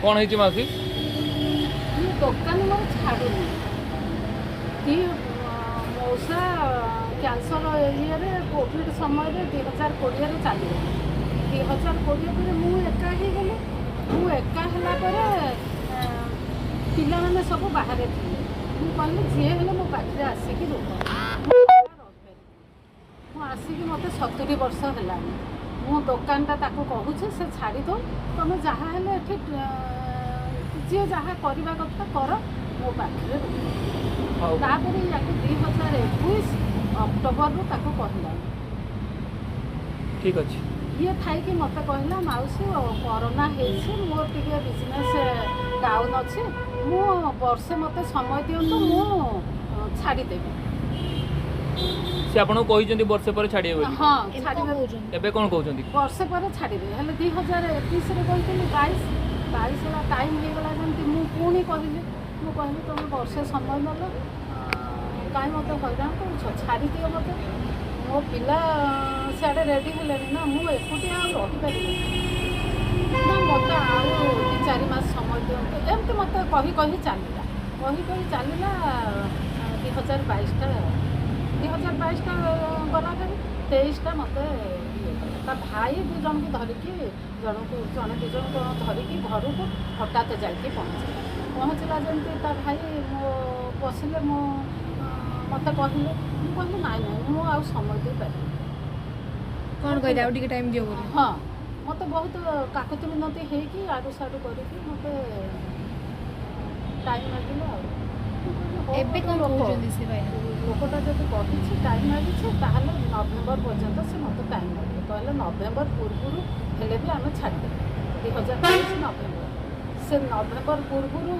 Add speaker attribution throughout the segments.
Speaker 1: କ'ଣ ହେଇଛି ମାଉସୀ?
Speaker 2: ମୁଁ ଦୋକାନ ମୋର ଛାଡ଼ୁନି କି ମଉସା କ୍ୟାନ୍ସର ଇଏରେ କୋଭିଡ଼ ସମୟରେ 2020ରେ ଚାଲିଗଲେ। 2020 ପରେ ମୁଁ ଏକା ହେଇଗଲି। ମୁଁ ଏକା ହେଲା ପରେ ପିଲାମାନେ ସବୁ ବାହାରେ ଥିଲେ। ମୁଁ କହିଲି, ଯିଏ ହେଲେ ମୋ ପାଖରେ ଆସିକି ରୁହ, ମୁଁ ଏକା ରହିପାରିବିନି। ମୁଁ ଆସିକି ମୋତେ 70 ବର୍ଷ ହେଲାଣି। ମୁଁ ଦୋକାନଟା ତାକୁ କହୁଛି ସେ ଛାଡ଼ି ଦଉ, ତମେ ଯାହା ହେଲେ ଏଠି ଯିଏ ଯାହା କରିବା କଥା କର, ମୋ ପାଖରେ ରୁହ।
Speaker 1: ହଉ।
Speaker 2: ତାପରେ ୟାକୁ 2021 ଅକ୍ଟୋବରରୁ ତାକୁ କହିଲାଣି।
Speaker 1: ଠିକ୍ ଅଛି।
Speaker 2: ଇଏ ଥାଇକି ମୋତେ କହିଲା, ମାଉସୀ, କରୋନା ହେଇଛି, ମୋର ଟିକେ ବିଜନେସ୍ ଡାଉନ୍ ଅଛି, ମୁଁ ବର୍ଷେ ମୋତେ ସମୟ ଦିଅନ୍ତୁ, ମୁଁ ଛାଡ଼ିଦେବି।
Speaker 1: ସେ ଆପଣଙ୍କୁ କହିଛନ୍ତି ବର୍ଷେ ପରେ ଛାଡ଼ିବେ ବୋଲି?
Speaker 2: ହଁ।
Speaker 3: ଏବେ କଣ
Speaker 2: ଛାଡ଼ିବେ।
Speaker 3: କହୁଛନ୍ତି?
Speaker 1: ଏବେ କ'ଣ କହୁଛନ୍ତି?
Speaker 2: ବର୍ଷେ ପରେ ଛାଡ଼ିବେ। ହେଲେ 2021ରେ କହିଥିଲି, 22 ହେଲା, ଟାଇମ୍ ହେଇଗଲା ଯେମିତି ମୁଁ ପୁଣି କହିଲି। ମୁଁ କହିଲି, ତୁମେ ବର୍ଷେ ସମୟ ନେଲ, କାହିଁ ମୋତେ ହଇରାଣ କରୁଛ? ଛାଡ଼ିଦିଅ ମୋତେ। ମୋ ପିଲା ସିଆଡ଼େ ରେଡ଼ି ହେଲେଣି ନା, ମୁଁ ଏକୁଟିଆ ଆଉ ରହିପାରିବିନି ନା। ମୋତେ ଆଉ 2-4 ମାସ ସମୟ ଦିଅନ୍ତୁ। ଏମିତି ମୋତେ କହି କହି ଚାଲିଲା, କହି କହି ଚାଲିଲା। 2022ଟା, 2022ଟା ଗଲା ପରେ 23ଟା ମୋତେ ଇଏ କଲା। ତା ଭାଇ ଦୁଇ ଜଣଙ୍କୁ ଧରିକି, ଜଣକୁ ଜଣେ ଦୁଇ ଜଣଙ୍କୁ ଧରିକି ଘରକୁ ହଠାତ୍ ଯାଇକି ପହଞ୍ଚିଲା। ପହଞ୍ଚିଲା ଯେମିତି ତା ଭାଇ ମୋ ବସିଲେ, ମୋ ମୋତେ କହିଲେ। ମୁଁ କହିଲି, ନାଇଁ ନାଇଁ, ମୁଁ ଆଉ ସମୟ ଦେଇପାରିବିନି।
Speaker 3: କ'ଣ କହିଲେ, ଆଉ ଟିକେ ଟାଇମ୍ ଦିଅ ବୋଲି?
Speaker 2: ହଁ, ମୋତେ ବହୁତ କାକୁତି ମିନତି ହେଇକି ଆଡ଼ୁ ସାଡ଼ୁ କରିକି ମୋତେ ଟାଇମ୍ ମାଗିଲେ। ଆଉ ମୁଁ କହିଲି, ହଉ,
Speaker 3: ଏବେ କ'ଣ
Speaker 2: ଲୋକ
Speaker 3: କହୁଛନ୍ତି ସେ ଭାଇନା?
Speaker 2: ଲୋକଟା ଯଦି କହିଛି, ଟାଇମ୍ ମାଗିଛି, ତାହେଲେ ନଭେମ୍ବର ପର୍ଯ୍ୟନ୍ତ ସେ ମୋତେ ଟାଇମ୍ ମାଗିଲେ। କହିଲେ, ନଭେମ୍ବର ପୂର୍ବରୁ ହେଲେ ବି ଆମେ ଛାଡ଼ିଦେବୁ। 2022 ନଭେମ୍ବର। ସେ ନଭେମ୍ବର ପୂର୍ବରୁ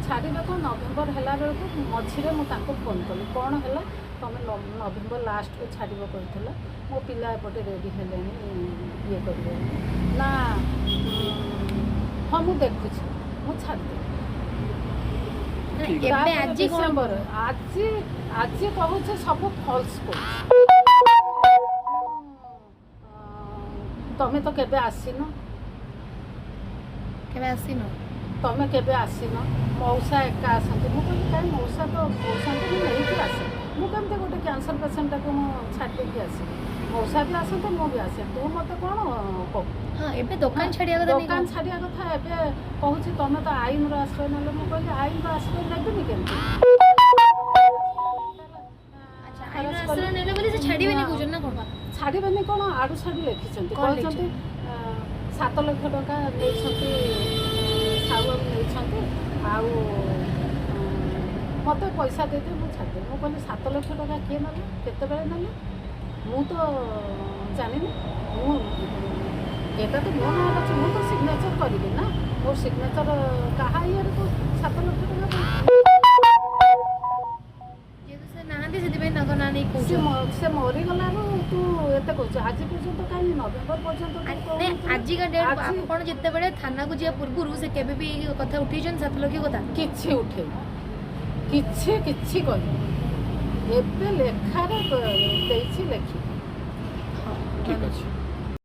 Speaker 2: ଛାଡ଼ିବେ କ'ଣ? ନଭେମ୍ବର ହେଲା ବେଳକୁ ମଝିରେ ମୁଁ ତାଙ୍କୁ ଫୋନ୍ କଲି, କ'ଣ ହେଲା, ତମେ ନଭେମ୍ବର ଲାଷ୍ଟକୁ ଛାଡ଼ିବ କହିଥିଲ, ମୋ ପିଲା ଏପଟେ ରେଡ଼ି ହେଲେଣି, ଇଏ କରିବେ ନା? ହଁ, ମୁଁ ଦେଖୁଛି, ମୁଁ ଛାଡ଼ିଦେବି।
Speaker 1: ଠିକ୍।
Speaker 3: ଏବେ
Speaker 2: ତାପରେ
Speaker 3: ଆଜି କ'ଣ?
Speaker 2: ଡିସେମ୍ବର। ଆଜି ଆଜି କହୁଛି, ସବୁ ଫଲ୍ସ କହୁଛି। ତମେ ତ କେବେ ଆସିନ।
Speaker 3: କେବେ ଆସିନ?
Speaker 2: ତମେ କେବେ ଆସିନ, ମଉସା ଏକା ଆସନ୍ତି। ମୁଁ କହିଲି, କାଇଁ, ମଉସା ତ ମଉସାଙ୍କୁ ମୁଁ ନେଇକି ଆସେ। ମୁଁ କେମିତି ଗୋଟେ କ୍ୟାନ୍ସର ପେସେଣ୍ଟଟାକୁ ମୁଁ ଛାଡ଼ି ଦେଇକି ଆସିବି? ମଉସା ବି ଆସନ୍ତି, ମୁଁ ବି ଆସେ। ତୁ ମୋତେ କ'ଣ କହୁ?
Speaker 3: ହଁ, ଏବେ ଦୋକାନ ଛାଡ଼ିବା କଥା ନେଇ
Speaker 2: ଦୋକାନ ଛାଡ଼ିବା କଥା ଏବେ କହୁଛି, ତମେ ତ ଆଇନର ଆଶ୍ରୟ ନେଲେ। ମୁଁ କହିଲି, ଆଇନର ଆଶ୍ରୟ ନେବିନି କେମିତି?
Speaker 3: ଆଚ୍ଛା, ଆଇନର ଆଶ୍ରୟ ନେଲେ ବୋଲି ସେ ଛାଡ଼ିବେନି କହୁଛନ୍ତି ନା କ'ଣ?
Speaker 2: ଛାଡ଼ିବେନି କ'ଣ, ଆଡ଼ୁ ସାଡ଼ୁ ଲେଖିଛନ୍ତି।
Speaker 3: କ'ଣ?
Speaker 2: କହିଛନ୍ତି 7 ଲକ୍ଷ ଟଙ୍କା ନେଇଛନ୍ତି, ସାହୁବାବୁ ନେଇଛନ୍ତି, ଆଉ ମୋତେ ପଇସା ଦେଇଦେବେ, ମୁଁ ଛାଡ଼ିଦେବି। ମୁଁ କହିଲି, 7 ଲକ୍ଷ ଟଙ୍କା କିଏ ନେଲା, କେତେବେଳେ ନେଲେ, ମୁଁ ତ ଜାଣିନି। ମୁଁ ଏଇଟା ତ ମୋ ନାଁରେ ଅଛି, ମୁଁ ତ ସିଗ୍ନେଚର୍ କରିବି ନା, ମୋର ସିଗ୍ନେଚର୍ କାହା ଇଏରେ ତୁ 7 ଲକ୍ଷ ଟଙ୍କା ଦେଇଛୁ?
Speaker 3: ଯେହେତୁ ସେ ନାହାନ୍ତି, ସେଥିପାଇଁ ତାଙ୍କ ନାଁ ନେଇକି
Speaker 2: ସେ
Speaker 3: କହୁଛନ୍ତି।
Speaker 2: ସେ ମରିଗଲାରୁ ତୁ ଏତେ କହୁଛୁ, ଆଜି ପର୍ଯ୍ୟନ୍ତ କାହିଁ ନଭେମ୍ବର ପର୍ଯ୍ୟନ୍ତ ତୁ
Speaker 3: ନାଇଁ,
Speaker 2: କହୁନଥିଲୁ?
Speaker 3: ଆଜିକା ଡେଟ୍
Speaker 2: ଆଜି
Speaker 3: ଆପଣ ଯେତେବେଳେ ଥାନାକୁ ଯିବା ପୂର୍ବରୁ ସେ କେବେ ବି ଏଇ କଥା ଉଠେଇଛନ୍ତି, 7 ଲକ୍ଷ କଥା?
Speaker 2: କିଛି ଉଠେଇନି, କିଛି କିଛି କହିନି। ଏବେ ଲେଖାରେ ଦେଇଛି ଲେଖିକି।
Speaker 1: ଠିକ୍ ଅଛି।